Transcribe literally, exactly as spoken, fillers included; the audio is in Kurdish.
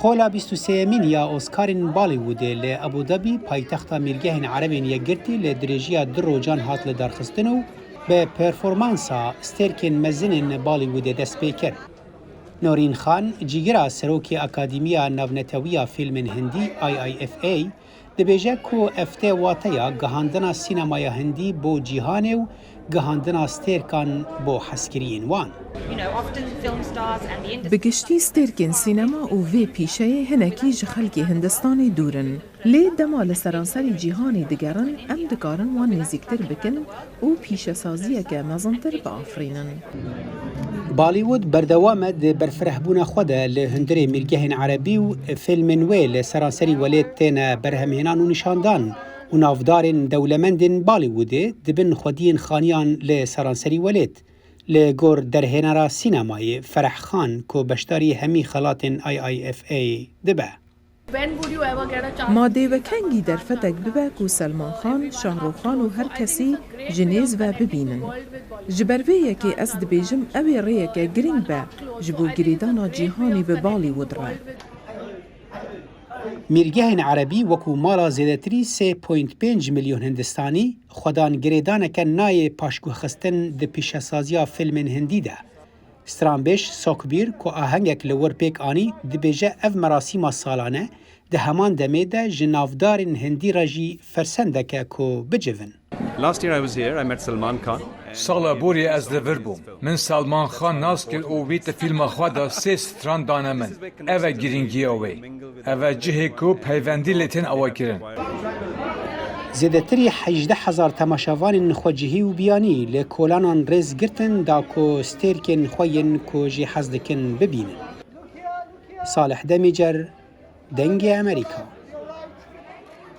Qola bîst û sêyemîn ya Oscarên Bollywoodê li Abu Dhabi, paytexta Mîrgehên Erebên Yekgirtî, li dirêjiya du rojan hat lidarxistin û bi performansa stêrkên mezinên Bollywoodê dest pê kir. Norîn Xan, cîgira serokê Akademiya Navnetewiya Fîlmên Hindî, I I F A, dibêje ku ev tê wateya gihandina sînemaya Hindî bo cîhanê û gihandina stêrkan bo hezkiriyên wan. You know, often film stars and the industry. Bi giştî stêrkên sînema û vê pîşeyê hinekî ji xelkê Hindistanê dûr in. Lê dema li seranserî cîhanê digerin, em dikarin wan nêzîktir bikin û pîşesaziyeke mezintir biafirînin. Bollywood berdewam e di berfirehbûna xwe de li hundirê mîrgehên erebî û fîlmên wê li seranserî welêt têne berhemhênan û nîşandan û navdarên dewlemendên Bollywoodê dibin xwediyên xaniyan li seranserî welêt. Li gor derhênera sînemayê Fereh Xan ku beşdarî hemî xelatên I I F A dibe. When would you ever get a chance? Ma dê we kengî derfetek bibe ku Selman Xan, Şahrûx Xan û her kesî ji nêz ve bibînin. Ji ber vê yekê ez dibêjim ew ê rêyeke girîng be ji bo girêdana cîhanî bi Bollywood re. Mîrgehên erebî wekû mala zêdetirî sê point pênc milyon Hindistanî xwedan girêdaneke nayê paşguhxistin di pîşesaziya fîlmên Hindî de. Stranbêj Sokbîr ku ahengek li wir pêk anî, dibêje ev merasîma salane di heman demê de ji navdarên Hindî re jî fersendek e ku bicivin. Last year I was here, I met Salman Khan. Sala borî ez li vir bûm. Min Salman Xan nas kir û wî di fîlma xwe de sê stran dane min. Ev e girîngiya wê. Ev e cihê ku peywendî lê tên awekirin. Zêdetirî hejdeh hezar temaşevanên xwecihî û biyanî li kolanan rêz girtin da ku stêrkên xwe yên ku jê hez dikin bibînin. Salih Demîcer, Dengê Amerîka.